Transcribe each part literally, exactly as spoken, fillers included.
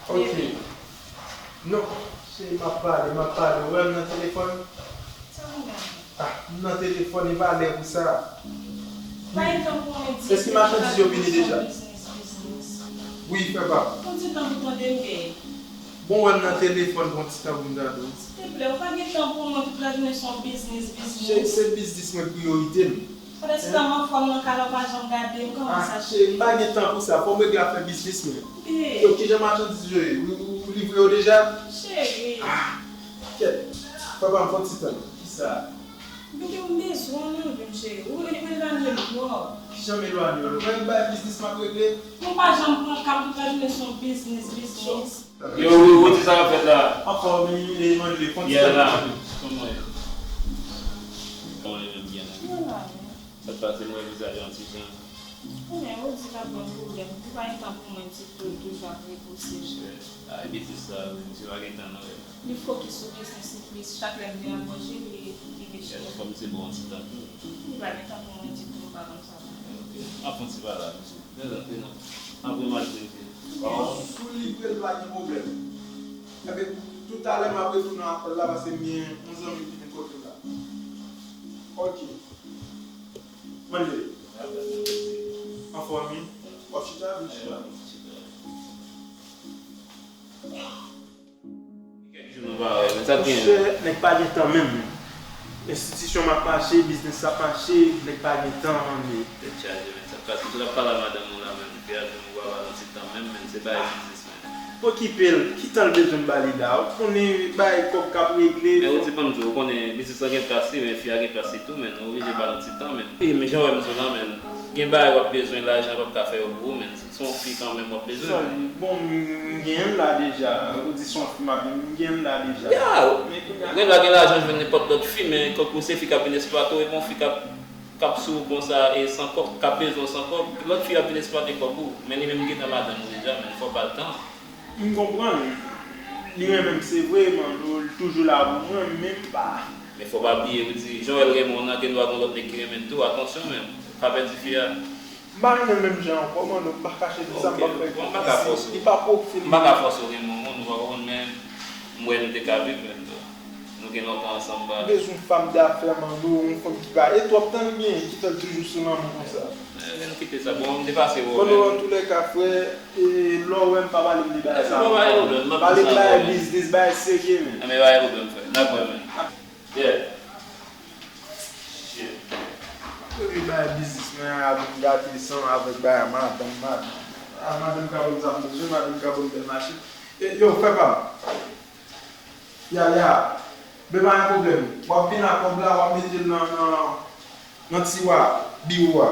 Ok. Non, cheri, m ap pale, m ap pale. Ou wè m nan telefòn? Sa pou gade? Ah, m nan telefòn, e pa lè pou sa. Pa gen tan pou mwen di. Èske machandiz yo vini deja? Biznis, biznis. Wi, frè pa m. Yon ti tan pou tande m genyen. Bon, wè m nan telefòn, bon ti tan pou m tande w. Silteplè, ou pa gen tan pou mwen, tout lajounen se yon biznis, biznis. Cheri, se biznis mwen priyorite m. Pandan se tan m anfòm nan kay la, ou pa janm gade m, kòman sa? Ah, cheri, m pa gen tan pou sa, fò m regle afè biznis mwen. Yo, kijan machandiz yo ye? Ou, ou, ou livre yo deja? Cheri. Ah, kèt. Papa m fè yon ti tan. Kisa? Bebe, m bezwen w nan vi m, cheri. Ou, ou elwanye m twòp. Kijan m elwanye w? Ou pa bay biznis m ap regle? Ou pa janm pran kay, tout lajounen se yon biznis, biznis. Yo, Wi, Wi, sa w ap fè la? Anfòm, e, e, Manlè, fè yon ti tan. Kòman w ye? Kòman w ye menm, byen la? Mwen la, wi. Sa k pase, m wè vizaj ou yon ti jan. Ebyen, ou di l ap ban m pwoblèm. Li pa gen tan pou mwen ditou, l toujou ap repoze l. Ah, e biznis sa, wi, misye pa gen tan non, wi. Li fokis sou biznis li plis. Chak lè m vin ap manje, li, li deche. Fò misye ban w yon ti tan tou. Li pa gen tan pou mwen ditou, m pa konn sa. Ok. M ap fè yon ti pale ak misye. Prezante non. Apre m al prezante. Bon, si w livre l, pa gen pwoblèm. Ebyen, toutalè, m ap retounen apèl la, paske m gen yon zanmi ki vin kote m la. Ok. Manlè. Anfòm, wi. W ap chita, vin chita. Kèk jou nou pa wè, men sa k gen? Monchè, nèg pa gen tan menm. Enstitisyon m ap mache, biznis ap mache, nèg pa gen tan, men. Tèt chaje, men sa k pase? Sou l ap pale a madanm ou la, men fi a di m ou pa ba l yon ti tan menm, men se bagay biznis, men. Okipe l, ki tan l bezwen m ba li la? Ou konnen bagay kòb k ap regle. Men ou di ban m di w, ou konnen biznis lan gen kras li, men fi a gen kras li tou, men nou oblije ba l yon ti tan, men. E, men jan w wè m di w la, men gen bagay w ap bezwen, lajan p ap ka fè yo pou ou, men. Se yon fi kanmenm w ap bezwen. Bon, m gen youn la deja. Ou di se yon fi m ap, m gen youn la deja. Ya, gen la gen lajan jwenn nenpòt lòt fi, men kòk ou se fi k ap vin eksplwate w, epi yon fi k ap, k ap sou ou konsa, e san kòb, k ap bezwen w san kòb, lòt fi ap vin eksplwate kòb ou. Men li menm li gentan madanm ou deja, men fò w ba l tan. M konprann. Li renmen m, se vre, men li toujou la pou mwen, men m pa. Men fò w pa bliye, ou di, jan w wè l renmen w nan, gen dwa gen lòt nèg ki renmen l tou, atansyon, men, pa pèdi fi a. M pa renmen l menm jan ankò, mano, m pa kache di sa, m pa fè ipokrisi. Li pa pwofil. M pa ka fòse w renmen yon moun, ou pa konprann, men m wè nou te ka viv menm tou. Nou gen lontan ansanm, m pa. M bezwen yon fanm dafè, mano, yon fanm ki pa, e twòp tan l genyen, ki fè l toujou sou lanmou konsa. Men nou kite sa, bon, m te pase wè w, mano, men. Antoulèka, frè, e lè w wè m, pa pale m de bagay sa ankò. Pale m bagay biznis, bagay serye, men. Anben, pa gen pwoblèm, frè. N ap wè, men. Yeah. Shit. Yo vin bay biznis mwen an, ap vin gate san avèk bay madanm, madanm. Ah, madanm ka ban m sa m bezwen, madanm ka ban m bèl machin. E, yo, frè pa m. Ya, ya. Men pa gen pwoblèm. W ap vin ak kòb la, w ap mete l nan, nan, nan tiwa biwo a.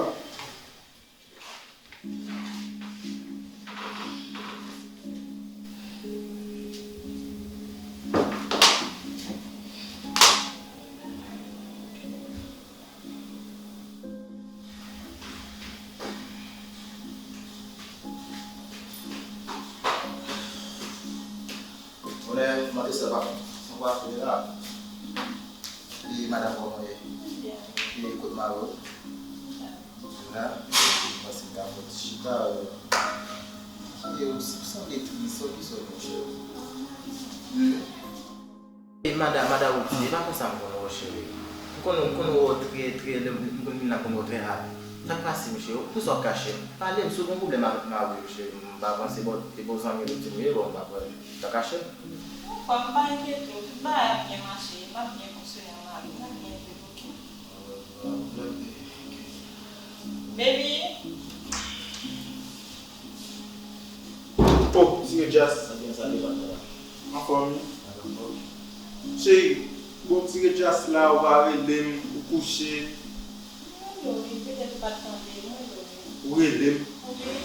Bonè, mande sa pa fon pa fini la. E madanm, kòman w ye? Byen. E kot mari w? Byen. La, m panse m ta fè yon ti chita, e, e w sanble tris, sa w bezwen, monchè? Hmm? E madanm, madanm Rudy, e pa konsa m konn wè w, cheri. M konn, m konn wè w trè, trè, lè m, m konn vin la, m konn wè w trè happy. Sa k pase, m cheri? Poukisa w ap kache m? Pale m, si w gen pwoblèm avèk mari w, cheri. M pa panse, bon, e bon zanmi Rudy m ye, bon, m pa kwè w ta kache m. Non, frè m, pa enkyete w, tout bagay ap byen mache, m ap byen fonksyone ak mari m, n ap byen viv, oke? Baby. Oh, Ti Red Jas. Anfòm, wi. Cheri, bon, Ti Red Jas la, ou pa rele m, ou kouche. Mwen rele w, wi, petèt ou pa t tande, mwen rele w, wi. Ou rele m? Wi.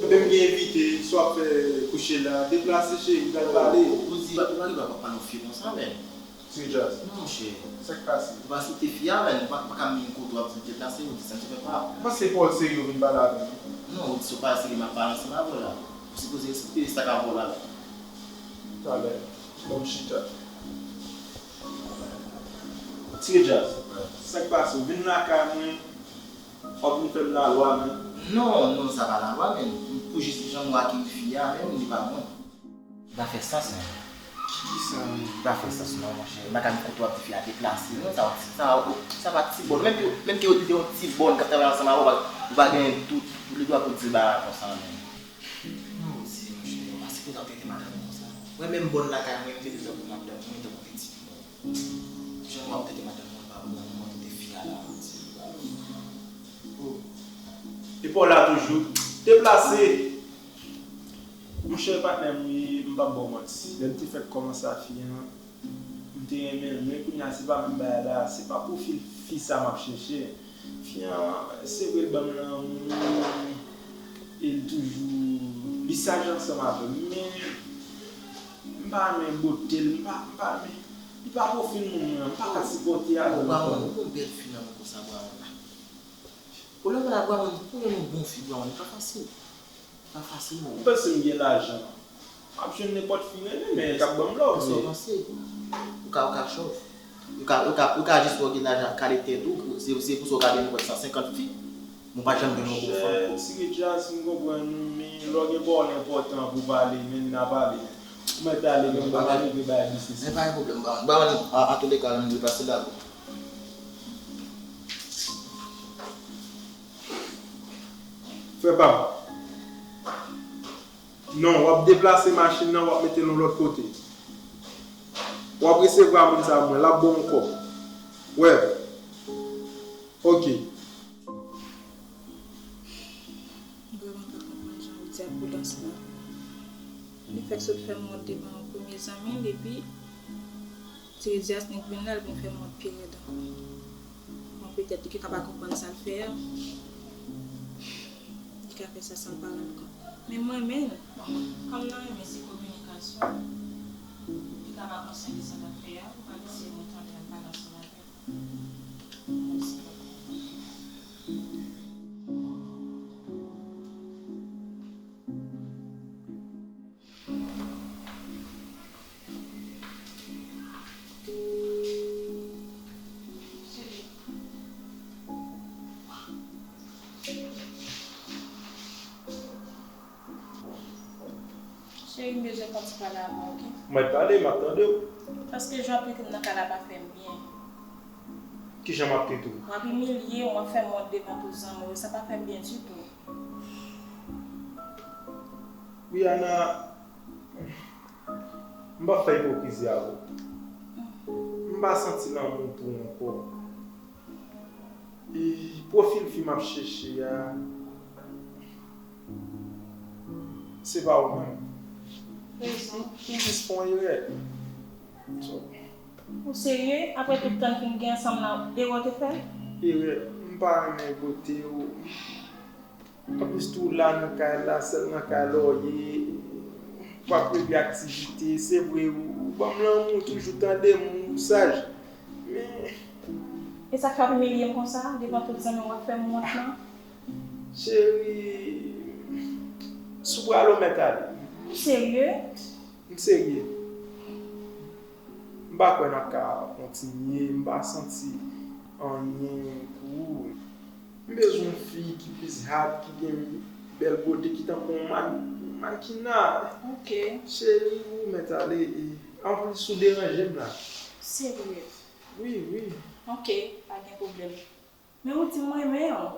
Ebyen, m gen envite, sa w ap fè kouche la? Deplase, cheri, m pral pale. Ou di, ou pa gen dwa pa pale yon fi konsa, men. Ti Red Jas. Non, monchè. Sa k pase? Ou pa site fi a, men, ou pa, ou pa ka menm kote w ap di l deplase, ou di sa, se pa. Ou panse Paul serye ou vin pale avè m? Non, ou di si w pa serye, m ap pale ansanm avè w la. Ou sipoze respekte sa k ap wè w la. Talè, ban m chita. Ti Red Jas, sa k pase? Ou vin lakay mwen, w ap vin fè m lalwa, men. Non, non, sa pa lalwa, men. Pou jis jan mwen ak fi a, men, li pa bon. Pa fè sans, non. Kisa, men? Pa fè sans, non, monchè. M pa ka gen kote w ap di fi a deplase, non, sa, sa, sa pa ti bòn. Menm ke, menm ke yo te yon ti bòn k ap travay ansanm avè w, ou pa, ou pa gen tout, tout ledwa pou di bagay konsa, men. Non, di, monchè, yo pa sipoze ap trete madanm ou konsa. Mwen menm bòn lakay mwen, m trete tankou madanm mwen, tankou pitit mwen. Jan w ap trete madanm mwen pa bon, jan w ap trete fi a la, m di, oh. Epa w la toujou. Deplase! Monchè, patnè m, wi, m p ap ba w manti. Lè m te fèk kòmanse ak fi an, m te renmen l, men kounye a, se pa menm bagay la. Se pa pwofil fi sa m ap chèche. Fi an, se vre, l ban m lanmou, e l toujou, li saj ansanm avè m, men m pa renmen bote l, m pa, m pa renmen, li pa pwofil moun mwen, m pa ka sipòte avè l ankò. Ou pa wè, ou gon bèl fi nan men konsa, Brown la. Ou lè w la, Brown, pou jwenn yon bon fi, Brown, li pa fasil. Pa fasil, non. Ou panse m gen lajan? M ap jwenn nenpòt fi renmen, men k ap ban m love. Kisa w panse? Ou ka, ou ka chòf. Ou ka, ou ka, ou ka jis wè w gen lajan, kale tèt ou, se, se pou sa w ka gen nenpòt san senkant fi. Men w pa janm jwenn yon bon fanm. Monchè, ti Richard, si m konprann ou, men lè w gen pawòl enpòtan pou pale, men n a pale. Ou mèt ale, men m pral rive bay biznis. Men pa gen pwoblèm, Brown. Brown, an, antouleka, m dwe pase la, bon. Frè pa m. Non, w ap deplase machin nan, w ap mete l yon lòt kote. W ap resevwa moun sa a mwen, l ap ba w yon kòb. Wè. Ok. M vrèman pa konprann jan Rudy ap boule ansanm avè m. Li fèk sot fè m wont devan yon premye zanmi l, epi Ti Rudy a vin la, l vin fè m wont pi rèd ankò. Bon, petèt li ka pa konprann sa l fè a. Li ka fè sa san l pa rann kont. Men m renmen l. Bon, kòm nan renmen se kominikasyon, li ka pa konsyan de sa l ap fè a, ou pa lese moun tande l ap pale ansanm avè l. Cheri, m bezwen fè yon ti pale avè w, oke? Mèt pale, m ap tande w. Paske jan w ap trete m nan kay la pa fè m byen. Kijan m ap trete w? W ap imilye m, w ap fè m wont devan tout zanmi w, sa pa fè m byen ditou. Rihanna, m p ap fè ipokrizi avè w. M pa santi lanmou pou w ankò. E pwofil fi m ap chèche a, se pa ou menm. Rezon. M jis fè yon erè. So. Ou serye? Apre tout tan ke n gen ansanm lan, erè w te fè? Erè. M pa renmen bote w. Anplis tou, w la nan kay la, sèl nan kay la w ye, w ap regle aktivite. Se vre, ou, ou ban m lanmou, ou toujou tande m, ou saj. Men. E sa k fè w ap imilye m konsa, devan tout zanmi w, w ap fè m wont lan? Cheri, si w prale, w mèt ale. Ou serye? M serye. M pa kwè n ap ka kontinye, m pa santi anyen pou ou. M bezwen yon fi ki plis hot, ki gen bèl bote, ki tankou yon man-, mankina. Ok. Cheri, ou mèt ale. E, anplis, ou deranje m la. Serye? Wi, wi. Ok, pa gen pwoblèm. Men ou di m renmen w.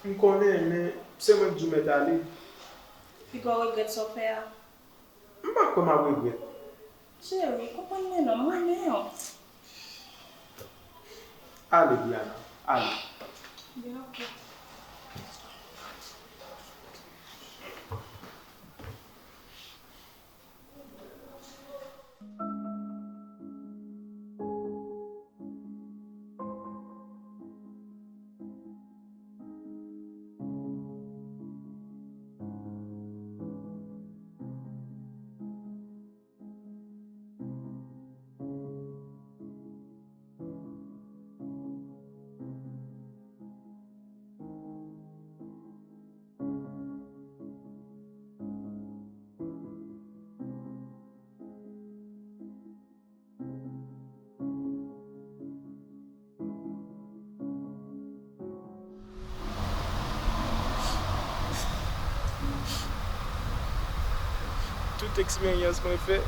M konnen, men se mwen k di w mèt ale. Piga w regrèt sa w fè a. M pa kwè m ap regrèt. Cheri, konprann mwen non, m renmen w. Ale, Diana, ale. Byen, oke. Tout eksperyans mwen fè,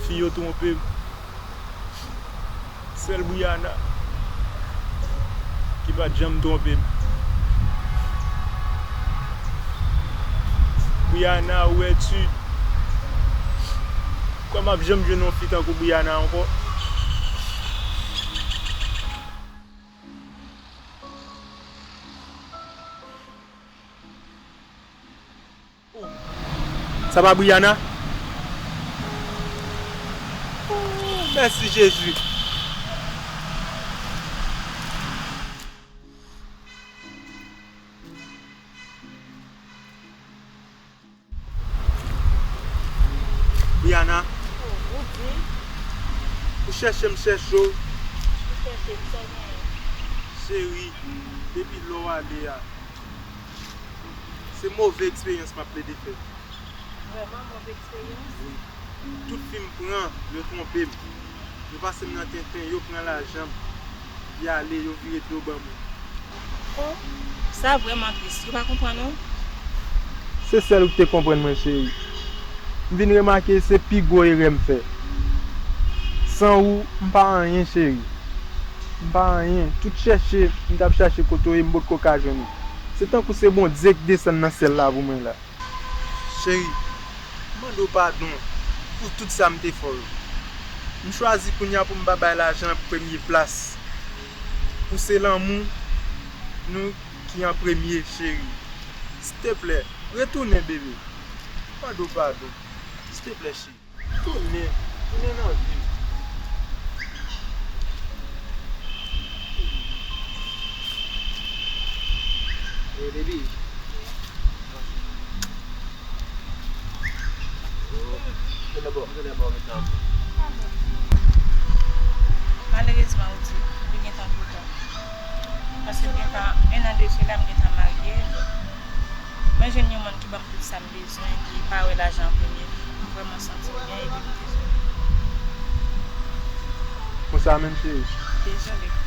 fi yo twonpe m. Sèl Brianna ki pa t janm twonpe m. Brianna, ou wè tu. Kwè m ap janm jwenn yon fi tankou Brianna ankò. Sa pa Brianna? Oh, mèsi Jezi. Brianna, ou chèche m chèche w. Cheri, depi lè w ale a, se move eksperyans m ap plede fè. Vrèman move eksperyans? Wi. Tout fi m pran, yo twonpe m. Yo pase m nan tenten, yo pran lajan m. Y ale, yo vire do ban mwen. Oh, sa vrèman tris. Yo pa konprann ou? Se sèl ou ki te konprann mwen, cheri. M vin remake se pi gwo erè m fè. San ou, m pa anyen, cheri. M pa anyen. Tout chèche m t ap chache kote w ye, m potko ka jwenn ou. Se tankou se Bondye ki desann nan syèl la pou mwen la. Cheri, m mande w padon pou tout sa m te fè w yo. M chwazi kounye a pou m pa bay lajan an premye plas. Pou se lanmou nou ki an premye, cheri. Silteplè, retounen, bebe. M mande w padon. Silteplè, cheri. Tounen, tounen nan vi m. Hey, baby. Malerezman, ou di, li gentan twò ta. Paske m gentan, en an de sila, m gentan marye. Mwen jwenn yon moun ki ban m tout sa m bezwen, ki pa wè lajan an premye. M vrèman santi m byen epi m dezole. Konsa menm, cheri? Dezole.